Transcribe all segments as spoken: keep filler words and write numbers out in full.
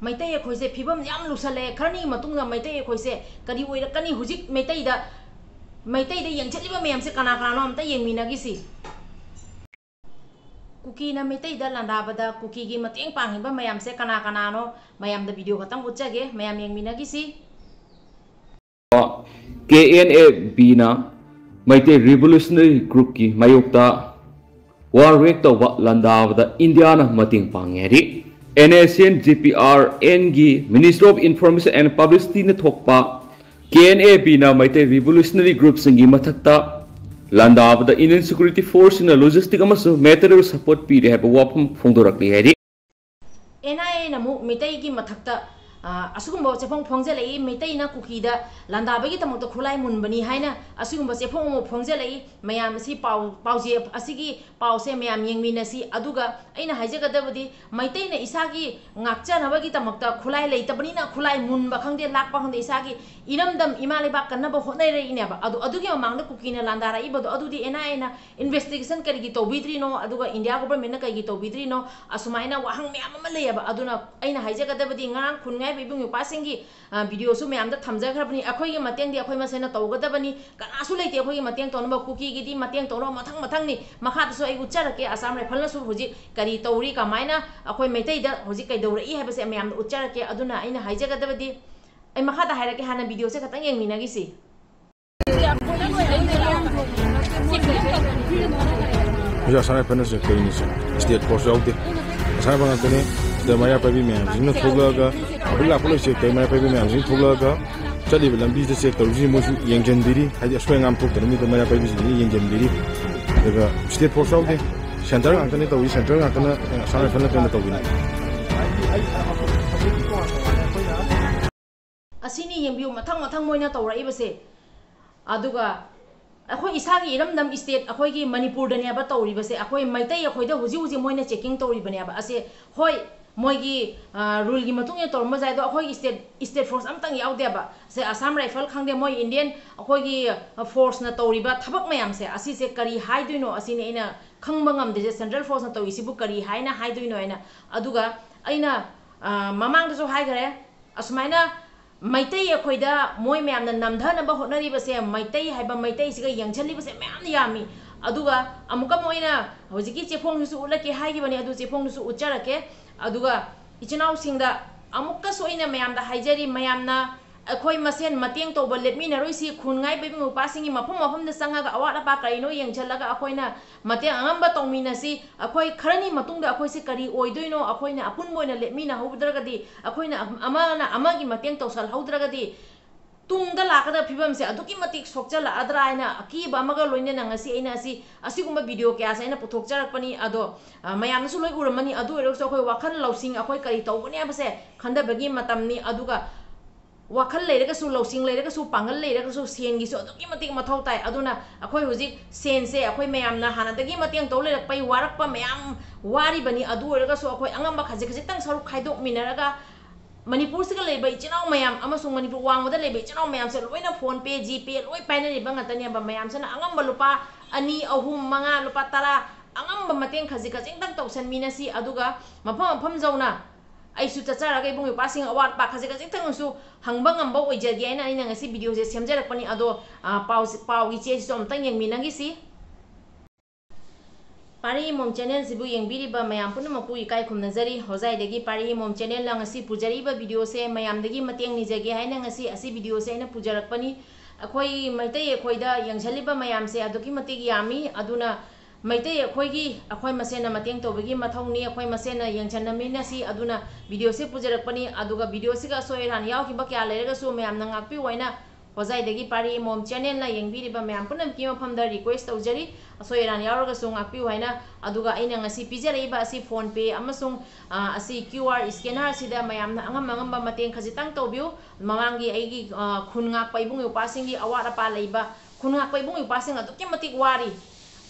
ꯃꯩꯇꯩ ꯑꯩꯈꯣꯏꯁꯦ ꯐꯤꯕꯝ ꯌꯥꯝ ꯂꯨꯁꯜꯂꯦ꯫ ꯈꯔꯅꯤꯒꯤ ꯃꯇꯨꯡꯗ ꯃꯩꯇꯩ ꯑꯩꯈꯣꯏꯁꯦ ꯀꯔꯤ ꯑꯣꯏꯔꯛꯀꯅꯤ? ꯍꯧꯖꯤꯛ ꯃꯩꯇꯩꯗ, ꯃꯩꯇꯩꯗ ꯌꯦꯡꯁꯤꯜꯂꯤꯕ ꯃꯌꯥꯝꯁꯦ ꯀꯅꯥ ꯀꯅꯥꯅꯣ? ꯑꯝꯇ ꯌꯦꯡꯃꯤꯟꯅꯈꯤꯁꯤ꯫ ꯀꯨꯀꯤꯅ ꯃꯩꯇꯩꯗ ꯂꯥꯟꯗꯥꯕꯗ ꯀꯨꯀꯤꯒꯤ ꯃꯇꯦꯡ ꯄꯥꯡꯉꯤꯕ ꯃꯌꯥꯝꯁꯦ ꯀꯅꯥ ꯀꯅꯥꯅꯣ? ꯃꯌꯥꯝꯗ video ꯈꯛꯇꯪ ꯎꯠꯆꯒꯦ, ꯃꯌꯥꯝ ꯌꯦꯡꯃꯤꯟꯅꯈꯤꯁꯤ꯫ ꯀꯦ ꯑꯦꯟ ꯑꯦ ꯕꯤꯅ ꯃꯩꯇꯩ Revolutionary Groupꯀꯤ ꯃꯥꯌꯣꯛꯇ war wage ꯇꯧꯕ ꯂꯥꯟꯗꯥꯕꯗ ꯏꯟꯗꯤꯌꯥꯅ ꯃꯇꯦꯡ ꯄꯥꯡꯉꯦ ꯍꯥꯏꯔꯤ꯫ N S N G P R ꯑꯦꯟꯒꯤ Ministry of Information and Publicityꯅ ꯊꯣꯛꯄ ꯀꯦ ꯑꯦꯟ ꯑꯦ ꯕꯤꯅ ꯃꯩꯇꯩ Revolutionary Groupꯁꯤꯡꯒꯤ ꯃꯊꯛꯇ ꯂꯥꯟꯗꯥꯕꯗ Indian Security Forceꯁꯤꯡꯅ logistic ꯑꯃꯁꯨꯡ material support ꯄꯤꯔꯦ ꯍꯥꯏꯕ ꯋꯥꯐꯝ ꯐꯣꯡꯗꯣꯔꯛꯂꯤ ꯍꯥꯏꯔꯤ꯫ ꯑꯦꯟ ꯑꯥꯏ ꯑꯦꯅ ꯑꯃꯨꯛ ꯃꯩꯇꯩꯒꯤ ꯃꯊꯛꯇ, ꯑ, ꯑꯁꯤꯒꯨꯝꯕ ꯆꯦꯐꯣꯡ ꯐꯣꯡꯖꯜꯂꯛꯏ꯫ ꯃꯩꯇꯩꯅ ꯀꯨꯀꯤꯗ ꯂꯥꯟꯗꯥꯕꯒꯤꯗꯃꯛꯇ ꯈꯨꯠꯂꯥꯏ ꯃꯨꯟꯕꯅꯤ ꯍꯥꯏꯅ ꯑꯁꯤꯒꯨꯝꯕ ꯆꯦꯐꯣꯡ ꯑꯃ ꯐꯣꯡꯖꯜꯂꯛꯏ꯫ ꯃꯌꯥꯝ ꯑꯁꯤ ꯄꯥꯎ, ꯄꯥꯎꯖꯦ ꯑꯁꯤꯒꯤ ꯄꯥꯎꯁꯦ ꯃꯌꯥꯝ ꯌꯦꯡꯃꯤꯟꯅꯁꯤ꯫ ꯑꯗꯨꯒ ꯑꯩꯅ ꯍꯥꯏꯖꯒꯗꯕꯗꯤ, ꯃꯩꯇꯩꯅ ꯏꯁꯥꯒꯤ ꯉꯥꯛꯆꯅꯕꯒꯤꯗꯃꯛꯇ ꯈꯨꯠꯂꯥꯏ ꯂꯩꯇꯕꯅꯤꯅ ꯈꯨꯠꯂꯥꯏ ꯃꯨꯟꯕ ꯈꯪꯗꯦ, ꯂꯥꯛꯄ ꯈꯪꯗꯦ, ꯏꯁꯥꯒꯤ ꯏꯔꯝꯗꯝ ꯏꯃꯥ ꯂꯩꯕꯥꯛ ꯀꯟꯅꯕ ꯍꯣꯠꯅꯔꯛꯏꯅꯦꯕ꯫ ꯑꯗꯨ, ꯑꯗꯨꯒꯤ ꯃꯃꯥꯡꯗ ꯀꯨꯀꯤꯅ ꯂꯥꯟꯗꯥꯔꯛꯏꯕꯗꯣ, ꯑꯗꯨꯗꯤ ꯑꯦꯟ ꯑꯥꯏ ꯑꯦꯅ investigation ꯀꯔꯤꯒꯤ ꯇꯧꯕꯤꯗ꯭ꯔꯤꯅꯣ, ꯑꯗꯨꯒ ꯏꯟꯗꯤꯌꯥ governmentꯅ ꯀꯔꯤꯒꯤ ꯇꯧꯕꯤꯗ꯭ꯔꯤꯅꯣ, ꯑꯁꯨꯃꯥꯏꯅ ꯋꯥꯍꯪ ꯃꯌꯥꯝ ꯑꯃ ꯂꯩꯌꯦꯕ꯫ ꯑꯗꯨꯅ ꯑꯩꯅ ꯍꯥꯏꯖꯒꯗꯕꯗꯤ, ꯉꯔꯥꯡ ꯈꯨꯟꯉꯥꯏꯕ ꯏꯕꯨꯡ ꯏꯄ꯭ꯋꯥꯁꯤꯡꯒꯤ, ꯑ, videoꯁꯨ ꯃꯌꯥꯝꯗ ꯊꯝꯖꯈ꯭ꯔꯕꯅꯤ꯫ ꯑꯩꯈꯣꯏꯒꯤ ꯃꯇꯦꯡꯗꯤ ꯑꯩꯈꯣꯏ ꯃꯁꯦꯟꯅ ꯇꯧꯒꯗꯕꯅꯤ, ꯀꯅꯥꯁꯨ ꯂꯩꯇꯦ ꯑꯩꯈꯣꯏꯒꯤ ꯃꯇꯦꯡ ꯇꯧꯅꯕ꯫ ꯀꯨꯀꯤꯒꯤꯗꯤ ꯃꯇꯦꯡ ꯇꯧꯅꯕ ꯃꯊꯪ ꯃꯊꯪꯅꯤ꯫ ꯃꯈꯥꯗꯁꯨ ꯑꯩ ꯎꯠꯆꯔꯛꯀꯦ, Assam Riflesꯅꯁꯨ ꯍꯧꯖꯤꯛ ꯀꯔꯤ ꯇꯧꯔꯤ, ꯀꯃꯥꯏꯅ ꯑꯩꯈꯣꯏ ꯃꯩꯇꯩꯗ ꯍꯧꯖꯤꯛ ꯀꯩꯗꯧꯔꯛꯏ ꯍꯥꯏꯕꯁꯦ ꯃꯌꯥꯝꯗ ꯎꯠꯆꯔꯛꯀꯦ꯫ ꯑꯗꯨꯅ ꯑꯩꯅ ꯍꯥꯏꯖꯒꯗꯕꯗꯤ, ꯑꯩ ꯃꯈꯥꯗ ꯍꯥꯏꯔꯛꯀꯦ, ꯍꯥꯟꯅ videoꯁꯦ ꯈꯛꯇꯪ ꯌꯦꯡꯃꯤꯟꯅꯈꯤꯁꯤ꯫ ꯍꯧꯖꯤꯛ Assam Riflesꯅ ꯁꯦ ꯀꯩꯅꯤ ꯁꯦ? State force ꯌꯥꯎꯗꯦ꯫ ꯑꯁꯥꯕ ꯉꯥꯛꯇꯅꯦ꯫ ꯁꯤꯗ ꯃꯩꯔꯥ ꯄꯥꯏꯕꯤ ꯃꯌꯥꯝꯁꯤꯡꯅ ꯊꯣꯛꯂꯛꯑꯒ, ꯑꯗꯨ ꯂꯥꯛꯄ ꯂꯣꯏꯁꯦ, ꯀꯩ ꯃꯩꯔꯥ ꯄꯥꯏꯕꯤ ꯃꯌꯥꯝꯁꯤꯡ ꯊꯣꯛꯂꯛꯑꯒ ꯆꯠꯂꯤꯕ ꯂꯝꯕꯤꯁꯤꯗ check ꯇꯧꯔꯤꯁꯤ ꯃꯣꯏꯁꯨ ꯌꯦꯡꯁꯤꯟꯕꯤꯔꯤ꯫ ꯍꯥꯏꯗꯤ ꯑꯁꯣꯏ ꯑꯉꯥꯝ ꯊꯣꯛꯇꯅꯕꯒꯤꯗꯃꯛ ꯃꯩꯔꯥ ꯄꯥꯏꯕꯤꯁꯤꯡꯁꯤꯅ ꯌꯦꯡꯁꯤꯟꯕꯤꯔꯤ꯫ ꯑꯗꯨꯒ state force ꯌꯥꯎꯗꯦ꯫ Centre ꯉꯥꯛꯇꯅꯦ ꯇꯧꯔꯤ꯫ Centre ꯉꯥꯛꯇꯅ Assam Riflesꯅ ꯀꯩꯅꯣ ꯇꯧꯕꯤꯅꯤ꯫ ꯑꯁꯤꯅꯤ ꯌꯦꯡꯕꯤꯌꯨ, ꯃꯊꯪ ꯃꯊꯪ ꯃꯣꯏꯅ ꯇꯧꯔꯛꯏꯕꯁꯦ꯫ ꯑꯗꯨꯒ ꯑꯩꯈꯣꯏ ꯏꯁꯥꯒꯤ ꯏꯔꯝꯗꯝ state ꯑꯩꯈꯣꯏꯒꯤ ꯃꯅꯤꯄꯨꯔꯗꯅꯦꯕ ꯇꯧꯔꯤꯕꯁꯦ꯫ ꯑꯩꯈꯣꯏ ꯃꯩꯇꯩ ꯑꯩꯈꯣꯏꯗ ꯍꯧꯖꯤꯛ ꯍꯧꯖꯤꯛ ꯃꯣꯏꯅ checking ꯇꯧꯔꯤꯕꯅꯦꯕ꯫ ꯑꯁꯦ ꯍꯣꯏ, ꯃꯣꯏꯒꯤ, ꯑ, ruleꯒꯤ ꯃꯇꯨꯡ ꯏꯟꯅ ꯇꯧꯔꯝꯕꯁꯨ ꯌꯥꯏ, ꯑꯗꯣ ꯑꯩꯈꯣꯏꯒꯤ state, state force ꯑꯝꯇꯪ ꯌꯥꯎꯗꯦꯕ꯫ ꯁꯦ Assam Rifles ꯈꯪꯗꯦ, ꯃꯣꯏ Indian ꯑꯩꯈꯣꯏꯒꯤ, ꯑ, forceꯅ ꯇꯧꯔꯤꯕ ꯊꯕꯛ ꯃꯌꯥꯝꯁꯦ, ꯑꯁꯤꯁꯦ ꯀꯔꯤ ꯍꯥꯏꯗꯣꯏꯅꯣ? ꯑꯁꯤꯅꯤ ꯑꯩꯅ ꯈꯪꯕ ꯉꯝꯗ꯭ꯔꯤꯁꯦ, central forceꯅ ꯇꯧꯔꯤꯁꯤꯕꯨ ꯀꯔꯤ ꯍꯥꯏꯅ ꯍꯥꯏꯗꯣꯏꯅꯣ ꯍꯥꯏꯅ꯫ ꯑꯗꯨꯒ ꯑꯩꯅ, ꯑ, ꯃꯃꯥꯡꯗꯁꯨ ꯍꯥꯏꯈ꯭ꯔꯦ, ꯑꯁꯨꯃꯥꯏꯅ ꯃꯩꯇꯩ ꯑꯩꯈꯣꯏꯗ ꯃꯣꯏ ꯃꯌꯥꯝꯅ ꯅꯝꯊꯅꯕ ꯍꯣꯠꯅꯔꯤꯕꯁꯦ, ꯃꯩꯇꯩ ꯍꯥꯏꯕ ꯃꯩꯇꯩꯁꯤꯒ ꯌꯦꯡꯁꯤꯜꯂꯤꯕꯁꯦ ꯃꯌꯥꯝ ꯌꯥꯝꯃꯤ꯫ ꯑꯗꯨꯒ ꯑꯃꯨꯛꯀ ꯃꯣꯏꯅ ꯍꯧꯖꯤꯛꯀꯤ ꯆꯦꯐꯣꯡꯗꯨꯁꯨ ꯎꯠꯂꯛꯀꯦ ꯍꯥꯏꯈꯤꯕꯅꯤ, ꯑꯗꯨ ꯆꯦꯐꯣꯡꯗꯨꯁꯨ ꯎꯠꯆꯔꯛꯀꯦ꯫ ꯑꯗꯨꯒ ꯏꯆꯤꯟ ꯏꯅꯥꯎꯁꯤꯡꯗ ꯑꯃꯨꯛꯀꯁꯨ ꯑꯩꯅ ꯃꯌꯥꯝꯗ ꯍꯥꯏꯖꯔꯤ, ꯃꯌꯥꯝꯅ ꯑꯩꯈꯣꯏ ꯃꯁꯦꯟ ꯃꯇꯦꯡ ꯇꯧꯕ ꯂꯦꯞꯃꯤꯟꯅꯔꯣꯏꯁꯤ꯫ ꯈꯨꯟ ꯉꯥꯛꯏꯕ ꯏꯕꯨꯡ ꯏꯄ꯭ꯋꯥꯁꯤꯡꯒꯤ ꯃꯐꯝ ꯃꯐꯝꯗ ꯆꯪꯉꯒ ꯑꯋꯥꯠ ꯑꯄꯥ ꯀꯔꯤꯅꯣ ꯌꯦꯡꯁꯤꯜꯂꯒ ꯑꯩꯈꯣꯏꯅ ꯃꯇꯦꯡ ꯑꯉꯝꯕ ꯇꯧꯃꯤꯟꯅꯁꯤ꯫ ꯑꯩꯈꯣꯏ ꯈꯔꯅꯤ ꯃꯇꯨꯡꯗ ꯑꯩꯈꯣꯏꯁꯦ ꯀꯔꯤ ꯑꯣꯏꯗꯣꯏꯅꯣ, ꯑꯩꯈꯣꯏꯅ ꯑꯄꯨꯟꯕ ꯑꯣꯏꯅ ꯂꯦꯞꯃꯤꯟꯅꯍꯧꯗ꯭ꯔꯒꯗꯤ, ꯑꯩꯈꯣꯏꯅ ꯑꯃꯅ ꯑꯃꯒꯤ ꯃꯇꯦꯡ ꯇꯧꯁꯜꯍꯧꯗ꯭ꯔꯒꯗꯤ, ꯇꯨꯡꯗ ꯂꯥꯛꯀꯗꯕ ꯐꯤꯕꯝꯁꯦ ꯑꯗꯨꯛꯀꯤ ꯃꯇꯤꯛ ꯁꯣꯛꯆꯜꯂꯛꯑꯗ꯭ꯔꯥ ꯍꯥꯏꯅ ꯑꯀꯤꯕ ꯑꯃꯒ ꯂꯣꯏꯅꯅ ꯉꯁꯤ ꯑꯩꯅ ꯑꯁꯤ, ꯑꯁꯤꯒꯨꯝꯕ ꯚꯤꯗꯤꯑꯣ ꯀꯌꯥꯁꯦ ꯑꯩꯅ ꯄꯨꯊꯣꯛꯆꯔꯛꯄꯅꯤ꯫ ꯑꯗꯣ, ꯑ, ꯃꯌꯥꯝꯅꯁꯨ ꯂꯣꯏ ꯎꯔꯝꯃꯅꯤ꯫ ꯑꯗꯨ ꯑꯣꯏꯔꯒꯁꯨ ꯑꯩꯈꯣꯏ ꯋꯥꯈꯜ ꯂꯧꯁꯤꯡ, ꯑꯩꯈꯣꯏ ꯀꯔꯤ ꯇꯧꯒꯅꯤ ꯍꯥꯏꯕꯁꯦ ꯈꯟꯊꯕꯒꯤ ꯃꯇꯝꯅꯤ꯫ ꯑꯗꯨꯒ ꯋꯥꯈꯜ ꯂꯩꯔꯒꯁꯨ, ꯂꯧꯁꯤꯡ ꯂꯩꯔꯒꯁꯨ, ꯄꯥꯡꯒꯜ ꯂꯩꯔꯒꯁꯨ ꯁꯦꯟꯒꯤꯁꯨ ꯑꯗꯨꯛꯀꯤ ꯃꯇꯤꯛ ꯃꯊꯧ ꯇꯥꯏ꯫ ꯑꯗꯨꯅ ꯑꯩꯈꯣꯏ ꯍꯧꯖꯤꯛ ꯁꯦꯟꯁꯦ ꯑꯩꯈꯣꯏ ꯃꯌꯥꯝꯅ ꯍꯥꯟꯅꯗꯒꯤ ꯃꯇꯦꯡ ꯇꯧ ꯂꯩꯔꯛꯄꯩ ꯋꯥꯔꯛꯄ ꯃꯌꯥꯝ ꯋꯥꯔꯤꯕꯅꯤ꯫ ꯑꯗꯨ ꯑꯣꯏꯔꯒꯁꯨ ꯑꯩꯈꯣꯏ ꯑꯉꯝꯕ ꯈꯖꯤꯛ ꯈꯖꯤꯛꯇꯪ ꯁꯔꯨꯛ ꯈꯥꯏꯗꯣꯛꯃꯤꯟꯅꯔꯒ ꯃꯅꯤꯄꯨꯔꯁꯤꯒ ꯂꯩꯕ ꯏꯆꯤꯟ ꯏꯅꯥꯎ ꯃꯌꯥꯝ ꯑꯃꯁꯨꯡ ꯃꯅꯤꯄꯨꯔ ꯋꯥꯡꯃꯗ ꯂꯩꯕ ꯏꯆꯤꯟ ꯏꯅꯥꯎ ꯃꯌꯥꯝꯁꯦ ꯂꯣꯏꯅ PhonePe, GPay ꯂꯣꯏ ꯄꯥꯏꯅꯔꯤꯕ ꯉꯥꯛꯇꯅꯦꯕ꯫ ꯃꯌꯥꯝꯁꯤꯅ ꯑꯉꯝꯕ ꯂꯨꯄꯥ ꯑꯅꯤ, ꯑꯍꯨꯝ, ꯃꯉꯥ, ꯂꯨꯄꯥ ꯇꯔꯥ, ꯑꯉꯝꯕ ꯃꯇꯦꯡ ꯈꯖꯤꯛ ꯈꯖꯤꯛꯇꯪ ꯇꯧꯁꯟꯃꯤꯟꯅꯁꯤ꯫ ꯑꯗꯨꯒ ꯃꯐꯝ ꯃꯐꯝ ꯌꯧꯅ ꯑꯩꯁꯨ ꯆꯠꯆꯔꯒ ꯏꯕꯨꯡ ꯏꯄ꯭ꯋꯥꯁꯤꯡ ꯑꯋꯥꯠ ꯑꯄꯥ ꯈꯖꯤꯛ ꯈꯖꯤꯛꯇꯪꯁꯨ ꯍꯪꯕ ꯉꯝꯕ ꯑꯣꯏꯖꯒꯦ ꯍꯥꯏꯅ ꯑꯩꯅ ꯉꯁꯤ ꯚꯤꯗꯤꯑꯣꯁꯦ ꯁꯦꯝꯖꯔꯛꯄꯅꯤ꯫ ꯑꯗꯣ, ꯑ, ꯄꯥꯎꯁꯤ, ꯄꯥꯎꯒꯤ ꯆꯦꯁꯤꯁꯨ ꯑꯃꯨꯛꯇꯪ ꯌꯦꯡꯃꯤꯟꯅꯈꯤꯁꯤ꯫ ꯄꯥꯔꯤ ꯏꯃꯣꯝ ꯆꯦꯅꯦꯜꯁꯤꯕꯨ ꯌꯦꯡꯕꯤꯔꯤꯕ ꯃꯌꯥꯝ ꯄꯨꯝꯅꯃꯛꯄꯨ ꯏꯀꯥꯏ ꯈꯨꯝꯅꯖꯔꯤ꯫ ꯍꯣꯖꯥꯏꯗꯒꯤ ꯄꯥꯔꯤ ꯏꯃꯣꯝ ꯆꯦꯅꯦꯜꯅ ꯉꯁꯤ ꯄꯨꯖꯔꯛꯏꯕ ꯚꯤꯗꯤꯑꯣꯁꯦ ꯃꯌꯥꯝꯗꯒꯤ ꯃꯇꯦꯡ ꯅꯤꯖꯒꯦ ꯍꯥꯏꯅ ꯉꯁꯤ ꯑꯁꯤ ꯚꯤꯗꯤꯑꯣꯁꯦ ꯑꯩꯅ ꯄꯨꯖꯔꯛꯄꯅꯤ꯫ ꯑꯩꯈꯣꯏ ꯃꯩꯇꯩ ꯑꯩꯈꯣꯏꯗ ꯌꯦꯡꯁꯤꯜꯂꯤꯕ ꯃꯌꯥꯝꯁꯦ ꯑꯗꯨꯛꯀꯤ ꯃꯇꯤꯛ ꯌꯥꯝꯃꯤ꯫ ꯑꯗꯨꯅ ꯃꯩꯇꯩ ꯑꯩꯈꯣꯏꯒꯤ, ꯑꯩꯈꯣꯏ ꯃꯁꯦꯟꯅ ꯃꯇꯦꯡ ꯇꯧꯕꯒꯤ ꯃꯊꯧꯅꯤ, ꯑꯩꯈꯣꯏ ꯃꯁꯦꯟꯅ ꯌꯦꯡꯁꯤꯟꯅꯃꯤꯟꯅꯁꯤ꯫ ꯑꯗꯨꯅ ꯚꯤꯗꯤꯑꯣꯁꯦ ꯄꯨꯖꯔꯛꯄꯅꯤ꯫ ꯑꯗꯨꯒ ꯚꯤꯗꯤꯑꯣꯁꯤꯒ ꯑꯁꯣꯏ ꯑꯔꯥꯟ ꯌꯥꯎꯈꯤꯕ ꯀꯌꯥ ꯂꯩꯔꯒꯁꯨ ꯃꯌꯥꯝꯅ ꯉꯥꯛꯄꯤꯌꯨ ꯍꯥꯏꯅ ꯍꯣꯖꯥꯏꯗꯒꯤ ꯄꯥꯔꯤ ꯏꯃꯣꯝ ꯆꯦꯅꯦꯜꯅ ꯌꯦꯡꯕꯤꯔꯤꯕ ꯃꯌꯥꯝ ꯄꯨꯝꯅꯃꯛꯀꯤ ꯃꯐꯝꯗ request ꯇꯧꯖꯔꯤ, ꯑꯁꯣꯏ ꯑꯔꯥꯟ ꯌꯥꯎꯔꯒꯁꯨ ꯉꯥꯛꯄꯤꯌꯨ ꯍꯥꯏꯅ꯫ ꯑꯗꯨꯒ ꯑꯩꯅ ꯉꯁꯤ ꯄꯤꯖꯔꯛꯏꯕ ꯑꯁꯤ PhonePe ꯑꯃꯁꯨꯡ, ꯑ, ꯑꯁꯤ QR scanner ꯑꯁꯤꯗ ꯃꯌꯥꯝꯅ ꯑꯉꯝ ꯑꯉꯝꯕ ꯃꯇꯦꯡ ꯈꯖꯤꯛꯇꯪ ꯇꯧꯕꯤꯌꯨ꯫ ꯃꯃꯥꯡꯒꯤ ꯑꯩꯒꯤ, ꯑ, ꯈꯨꯟ ꯉꯥꯛꯄ ꯏꯕꯨꯡ ꯏꯄ꯭ꯋꯥꯁꯤꯡꯒꯤ ꯑꯋꯥꯠ ꯑꯄꯥ ꯂꯩꯕ ꯈꯨꯟ ꯉꯥꯛꯄ ꯏꯕꯨꯡ ꯏꯄ꯭ꯋꯥꯁꯤꯡ ꯑꯗꯨꯛꯀꯤ ꯃꯇꯤꯛ ꯋꯥꯔꯤ꯫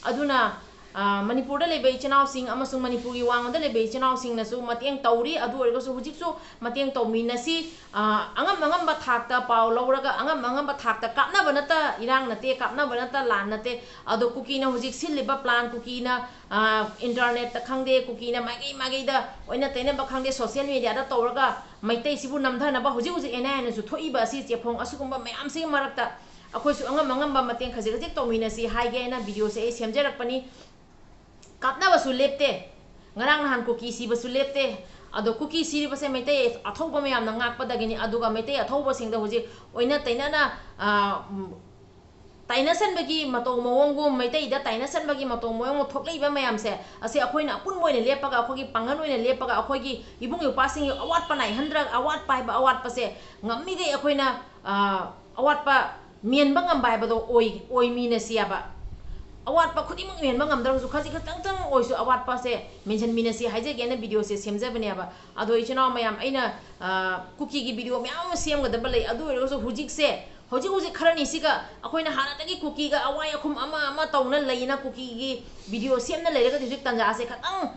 ꯑꯗꯨꯅ ꯑ, ꯃꯅꯤꯄꯨꯔꯗ ꯂꯩꯕ ꯏꯆꯤꯟ ꯏꯅꯥꯎꯁꯤꯡ ꯑꯃꯁꯨꯡ ꯃꯅꯤꯄꯨꯔꯒꯤ ꯋꯥꯡꯃꯗ ꯂꯩꯕ ꯏꯆꯤꯟ ꯏꯅꯥꯎꯁꯤꯡꯅꯁꯨ ꯃꯇꯦꯡ ꯇꯧꯔꯤ꯫ ꯑꯗꯨ ꯑꯣꯏꯔꯒꯁꯨ ꯍꯧꯖꯤꯛꯁꯨ ꯃꯇꯦꯡ ꯇꯧꯃꯤꯟꯅꯁꯤ꯫ ꯑ, ꯑꯉꯝ ꯑꯉꯝꯕ ꯊꯥꯛꯇ ꯄꯥꯎ ꯂꯧꯔꯒ, ꯑꯉꯝ ꯑꯉꯝꯕ ꯊꯥꯛꯇ, ꯀꯥꯞꯅꯕ ꯅꯠꯇ ꯏꯔꯥꯡ ꯅꯠꯇꯦ, ꯀꯥꯞꯅꯕ ꯅꯠꯇ ꯂꯥꯟ ꯅꯠꯇꯦ꯫ ꯑꯗꯣ ꯀꯨꯀꯤꯅ ꯍꯧꯖꯤꯛ ꯁꯤꯜꯂꯤꯕ plan, ꯀꯨꯀꯤꯅ, ꯑ, internetꯇ ꯈꯪꯗꯦ, ꯀꯨꯀꯤꯅ ꯃꯥꯏꯀꯩ ꯃꯥꯏꯀꯩꯗ ꯑꯣꯏꯅ ꯇꯩꯅꯕ ꯈꯪꯗꯦ, social mediaꯗ ꯇꯧꯔꯒ ꯃꯩꯇꯩꯁꯤꯕꯨ ꯅꯝꯊꯅꯕ ꯍꯧꯖꯤꯛ ꯍꯧꯖꯤꯛ ꯑꯦꯟ ꯑꯥꯏ ꯑꯦꯅꯁꯨ ꯊꯣꯛꯏꯕ ꯑꯁꯤ ꯆꯦꯐꯣꯡ ꯑꯁꯤꯒꯨꯝꯕ ꯃꯌꯥꯝꯁꯤꯒꯤ ꯃꯔꯛꯇ ꯑꯩꯈꯣꯏꯁꯨ ꯑꯉꯝ ꯑꯉꯝꯕ ꯃꯇꯦꯡ ꯈꯖꯤꯛ ꯈꯖꯤꯛ ꯇꯧꯃꯤꯟꯅꯁꯤ ꯍꯥꯏꯒꯦ ꯍꯥꯏꯅ videoꯁꯦ ꯑꯩ ꯁꯦꯝꯖꯔꯛꯄꯅꯤ꯫ ꯀꯥꯞꯅꯕꯁꯨ ꯂꯦꯞꯇꯦ, ꯉꯔꯥꯡ ꯅꯍꯥꯟ ꯀꯨꯀꯤ ꯁꯤꯕꯁꯨ ꯂꯦꯞꯇꯦ꯫ ꯑꯗꯣ ꯀꯨꯀꯤ ꯁꯤꯔꯤꯕꯁꯦ ꯃꯩꯇꯩ ꯑꯊꯧꯕ ꯃꯌꯥꯝꯅ ꯉꯥꯛꯄꯗꯒꯤꯅꯤ꯫ ꯑꯗꯨꯒ ꯃꯩꯇꯩ ꯑꯊꯧꯕꯁꯤꯡꯗ ꯍꯧꯖꯤꯛ ꯑꯣꯏꯅ ꯇꯩꯅꯅ, ꯑ, ꯎꯝ, ꯇꯥꯏꯅꯁꯟꯕꯒꯤ ꯃꯇꯧ ꯃꯑꯣꯡꯒꯨꯝ, ꯃꯩꯇꯩꯗ ꯇꯥꯏꯅꯁꯟꯕꯒꯤ ꯃꯇꯧ ꯃꯑꯣꯡꯒꯨꯝ ꯊꯣꯛꯂꯛꯏꯕ ꯃꯌꯥꯝꯁꯦ, ꯑꯁꯤ ꯑꯩꯈꯣꯏꯅ ꯑꯄꯨꯟꯕ ꯑꯣꯏꯅ ꯂꯦꯞꯄꯒ, ꯑꯩꯈꯣꯏꯒꯤ ꯄꯥꯡꯒꯜ ꯑꯣꯏꯅ ꯂꯦꯞꯄꯒ, ꯑꯩꯈꯣꯏꯒꯤ ꯏꯕꯨꯡ ꯏꯄ꯭ꯋꯥꯁꯤꯡꯒꯤ ꯑꯋꯥꯠꯄ ꯅꯥꯏꯍꯟꯗ꯭ꯔ-, ꯑꯋꯥꯠꯄ ꯍꯥꯏꯕ ꯑꯋꯥꯠꯄꯁꯦ ꯉꯝꯃꯤꯈꯩ ꯑꯩꯈꯣꯏꯅ, ꯑ, ꯑꯋꯥꯠꯄ ꯃꯦꯟꯕ ꯉꯝꯕ ꯍꯥꯏꯕꯗꯣ ꯑꯣꯏ-, ꯑꯣꯏꯃꯤꯟꯅꯁꯤ ꯍꯥꯏꯕ꯫ ꯑꯋꯥꯠꯄ ꯈꯨꯗꯤꯡꯃꯛ ꯃꯦꯟꯕ ꯉꯝꯗ꯭ꯔꯒꯁꯨ ꯈꯖꯤꯛ ꯈꯛꯇꯪꯇꯪ ꯑꯣꯏꯁꯨ ꯑꯋꯥꯠꯄꯁꯦ ꯃꯦꯟꯁꯤꯟꯃꯤꯟꯅꯁꯤ ꯍꯥꯏꯖꯒꯦꯅ videoꯁꯦ ꯁꯦꯝꯖꯕꯅꯦꯕ꯫ ꯑꯗꯣ ꯏꯆꯤꯟ ꯏꯅꯥꯎ ꯃꯌꯥꯝ, ꯑꯩꯅ, ꯑ, ꯀꯨꯀꯤꯒꯤ video ꯃꯌꯥꯝ ꯑꯃ ꯁꯦꯝꯒꯗꯕ ꯂꯩ꯫ ꯑꯗꯨ ꯑꯣꯏꯔꯒꯁꯨ ꯍꯧꯖꯤꯛꯁꯦ, ꯍꯧꯖꯤꯛ ꯍꯧꯖꯤꯛ ꯈꯔꯅꯤꯁꯤꯒ ꯑꯩꯈꯣꯏꯅ ꯍꯥꯟꯅꯗꯒꯤ ꯀꯨꯀꯤꯒ ꯑꯋꯥꯏ ꯑꯈꯨꯝ ꯑꯃ ꯑꯃ ꯇꯧꯅ ꯂꯩꯅ ꯀꯨꯀꯤꯒꯤ video ꯁꯦꯝꯅ ꯂꯩꯔꯒꯗꯤ ꯍꯧꯖꯤꯛ ꯇꯥꯟꯖꯥꯁꯦ ꯈꯇꯪ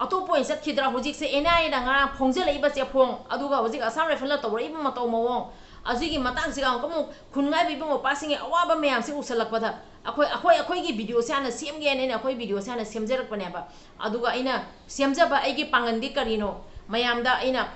ꯑꯇꯣꯞꯄ ꯑꯣꯏꯅ ꯆꯠꯈꯤꯗ꯭ꯔꯥ? ꯍꯧꯖꯤꯛꯁꯦ ꯑꯦꯟ ꯑꯥꯏ ꯑꯦꯅ ꯉꯔꯥꯡ ꯐꯣꯡꯖꯤꯜꯂꯛꯏꯕ ꯆꯦꯐꯣꯡ, ꯑꯗꯨꯒ ꯍꯧꯖꯤꯛ ꯑꯁꯥꯝ ꯔꯥꯏꯐꯜꯅ ꯇꯧꯔꯛꯏꯕ ꯃꯇꯧ ꯃꯑꯣꯡ, ꯑꯁꯤꯒꯤ ꯃꯇꯥꯡꯁꯤꯒ ꯑꯃꯨꯛꯀ ꯑꯃꯨꯛ ꯈꯨꯟ ꯉꯥꯏꯕ ꯏꯕꯨꯡ ꯃꯧꯄꯥꯁꯤꯡꯒꯤ ꯑꯋꯥꯕ ꯃꯌꯥꯝꯁꯤ ꯎꯁꯜꯂꯛꯄꯗ ꯑꯩꯈꯣꯏ, ꯑꯩꯈꯣꯏ, ꯑꯩꯈꯣꯏꯒꯤ videoꯁꯦ ꯍꯥꯟꯅ ꯁꯦꯝꯒꯦꯅ ꯑꯩꯅ ꯑꯩꯈꯣꯏ videoꯁꯦ ꯍꯥꯟꯅ ꯁꯦꯝꯖꯔꯛꯄꯅꯦꯕ꯫ ꯑꯗꯨꯒ ꯑꯩꯅ ꯁꯦꯝꯖꯕ ꯑꯩꯒꯤ ꯄꯥꯡꯒꯜꯗꯤ ꯀꯔꯤꯅꯣ? ꯃꯌꯥꯝꯗ ꯑꯩꯅ,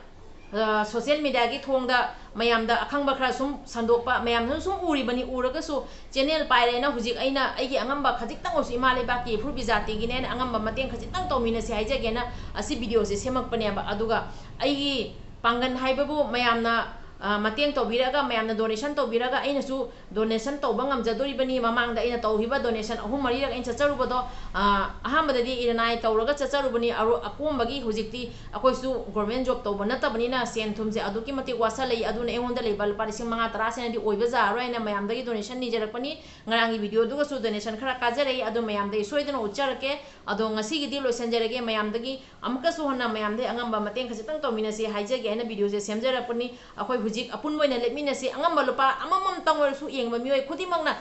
ꯑ, social mediaꯒꯤ ꯊꯣꯡꯗ ꯃꯌꯥꯝꯗ ꯑꯈꯪꯕ ꯈꯔ ꯁꯨꯝ ꯁꯟꯗꯣꯛꯄ, ꯃꯌꯥꯝꯅꯁꯨ ꯁꯨꯝ ꯎꯔꯤꯕꯅꯤ꯫ ꯎꯔꯒꯁꯨ channel ꯄꯥꯏꯔꯦꯅ ꯍꯧꯖꯤꯛ ꯑꯩꯅ ꯑꯩꯒꯤ ꯑꯉꯝꯕ ꯈꯖꯤꯛꯇꯪ ꯑꯣꯏꯔꯁꯨ ꯏꯃꯥ ꯂꯩꯕꯥꯛꯀꯤ ꯏꯐꯨꯔꯨꯞ ꯏꯖꯥꯇꯤꯒꯤꯅꯦꯅ ꯑꯉꯝꯕ ꯃꯇꯦꯡ ꯈꯖꯤꯛꯇꯪ ꯇꯧꯃꯤꯟꯅꯁꯤ ꯍꯥꯏꯖꯒꯦꯅ ꯑꯁꯤ videoꯁꯦ ꯁꯦꯝꯃꯛꯄꯅꯦꯕ꯫ ꯑꯗꯨꯒ ꯑꯩꯒꯤ ꯄꯥꯡꯒꯜ ꯍꯥꯏꯕꯕꯨ ꯃꯌꯥꯝꯅ, ꯑ, ꯃꯇꯦꯡ ꯇꯧꯕꯤꯔꯒ, ꯃꯌꯥꯝꯅ donation ꯇꯧꯕꯤꯔꯒ ꯑꯩꯅꯁꯨ donation ꯇꯧꯕ ꯉꯝꯖꯗꯣꯔꯤꯕꯅꯤ꯫ ꯃꯃꯥꯡꯗ ꯑꯩꯅ ꯇꯧꯈꯤꯕ donation ꯑꯍꯨꯝ ꯃꯔꯤꯔꯛ ꯑꯩꯅ ꯆꯠꯆꯔꯨꯕꯗꯣ, ꯑ, ꯑꯍꯥꯟꯕꯗꯗꯤ ꯏꯔꯅꯥꯏ ꯇꯧꯔꯒ ꯆꯠꯆꯔꯨꯕꯅꯤ꯫ ꯑꯔꯣ-, ꯑꯀꯣꯝꯕꯒꯤ ꯍꯧꯖꯤꯛꯇꯤ ꯑꯩꯈꯣꯏꯁꯨ government job ꯇꯧꯕ ꯅꯠꯇꯕꯅꯤꯅ ꯁꯦꯟ ꯊꯨꯝꯁꯦ ꯑꯗꯨꯛꯀꯤ ꯃꯇꯤꯛ ꯋꯥꯁꯜꯂꯛꯏ꯫ ꯑꯗꯨꯅ ꯑꯩꯉꯣꯟꯗ ꯂꯩꯕ ꯂꯨꯄꯥ ꯂꯤꯁꯤꯡ ꯃꯉꯥ ꯇꯔꯥꯁꯤꯅꯗꯤ ꯑꯣꯏꯕ ꯌꯥꯔꯔꯣꯏ ꯍꯥꯏꯅ ꯃꯌꯥꯝꯗꯒꯤ donation ꯅꯤꯖꯔꯛꯄꯅꯤ꯫ ꯉꯔꯥꯡꯒꯤ videoꯗꯨꯒꯁꯨ donation ꯈꯔ ꯀꯥꯖꯔꯛꯏ꯫ ꯑꯗꯨ ꯃꯌꯥꯝꯗꯒꯤ ꯁꯣꯏꯗꯅ ꯎꯠꯆꯔꯛꯀꯦ꯫ ꯑꯗꯣ ꯉꯁꯤꯒꯤꯗꯤ ꯂꯣꯏꯁꯤꯟꯖꯔꯒꯦ꯫ ꯃꯌꯥꯝꯗꯒꯤ ꯑꯃꯨꯛꯀꯁꯨ ꯍꯟꯅ ꯃꯌꯥꯝꯗꯒꯤ ꯑꯉꯝꯕ ꯃꯇꯦꯡ ꯈꯖꯤꯛꯇꯪ ꯇꯧꯃꯤꯟꯅꯁꯤ ꯍꯥꯏꯖꯒꯦ ꯍꯥꯏꯅ videoꯁꯦ ꯁꯦꯝꯖꯔꯛꯄꯅꯤ꯫ ꯑꯩꯈꯣꯏ ꯍꯧꯖꯤꯛ ꯑꯄꯨꯟꯕ ꯑꯣꯏꯅ ꯂꯦꯞꯃꯤꯟꯅꯁꯤ꯫ ꯑꯉꯝꯕ ꯂꯨꯄꯥ ꯑꯃꯃꯝꯇꯪ ꯑꯣꯏꯔꯁꯨ ꯌꯦꯡꯕ ꯃꯤꯑꯣꯏ ꯈꯨꯗꯤꯡꯃꯛꯅ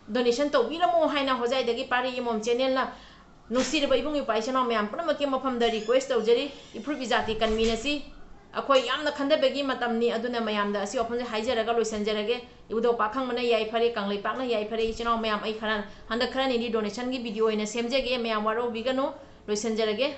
ꯗꯣꯅꯦꯁꯟ ꯇꯧꯕꯤꯔꯝꯃꯣ ꯍꯥꯏꯅ ꯍꯣꯖꯥꯏꯗꯒꯤ ꯄꯥꯔꯤ ꯏꯃꯣꯝ ꯆꯦꯅꯦꯜꯅ ꯅꯨꯡꯁꯤꯔꯕ ꯏꯕꯨꯡ ꯏꯄ꯭ꯋꯥ ꯏꯆꯤꯟ ꯏꯅꯥꯎ ꯃꯌꯥꯝ ꯄꯨꯝꯅꯃꯛꯀꯤ ꯃꯐꯝꯗ ꯔꯤꯀ꯭ꯋꯦꯁ ꯇꯧꯖꯔꯤ꯫ ꯏꯐ꯭ꯔꯨꯞ ꯏꯖꯥꯇꯤ ꯀꯟꯕꯤꯅꯁꯤ꯫ ꯑꯩꯈꯣꯏ ꯌꯥꯝꯅ ꯈꯟꯊꯕꯒꯤ ꯃꯇꯝꯅꯤ꯫ ꯑꯗꯨꯅ ꯃꯌꯥꯝꯗ ꯑꯁꯤ ꯋꯥꯐꯝꯁꯦ ꯍꯥꯏꯖꯔꯒ ꯂꯣꯏꯁꯤꯟꯖꯔꯒꯦ꯫ ꯏꯕꯨꯙꯧ ꯄꯥꯈꯪꯕꯅ ꯌꯥꯏꯐꯔꯦ, ꯀꯪꯂꯩꯄꯥꯛꯅ ꯌꯥꯏꯐꯔꯦ꯫ ꯏꯆꯤꯟ ꯏꯅꯥꯎ ꯃꯌꯥꯝ, ꯑꯩ ꯈꯔ ꯍꯟꯗꯛ ꯈꯔꯅꯤꯗꯤ ꯗꯣꯅꯦꯁꯟꯒꯤ ꯚꯤꯗꯤꯑꯣ ꯑꯣꯏꯅ ꯁꯦꯝꯖꯒꯦ, ꯃꯌꯥꯝ ꯋꯥꯔꯧꯕꯤꯒꯅꯨ꯫ ꯂꯣꯏꯁꯤꯟꯖꯔꯒꯦ꯫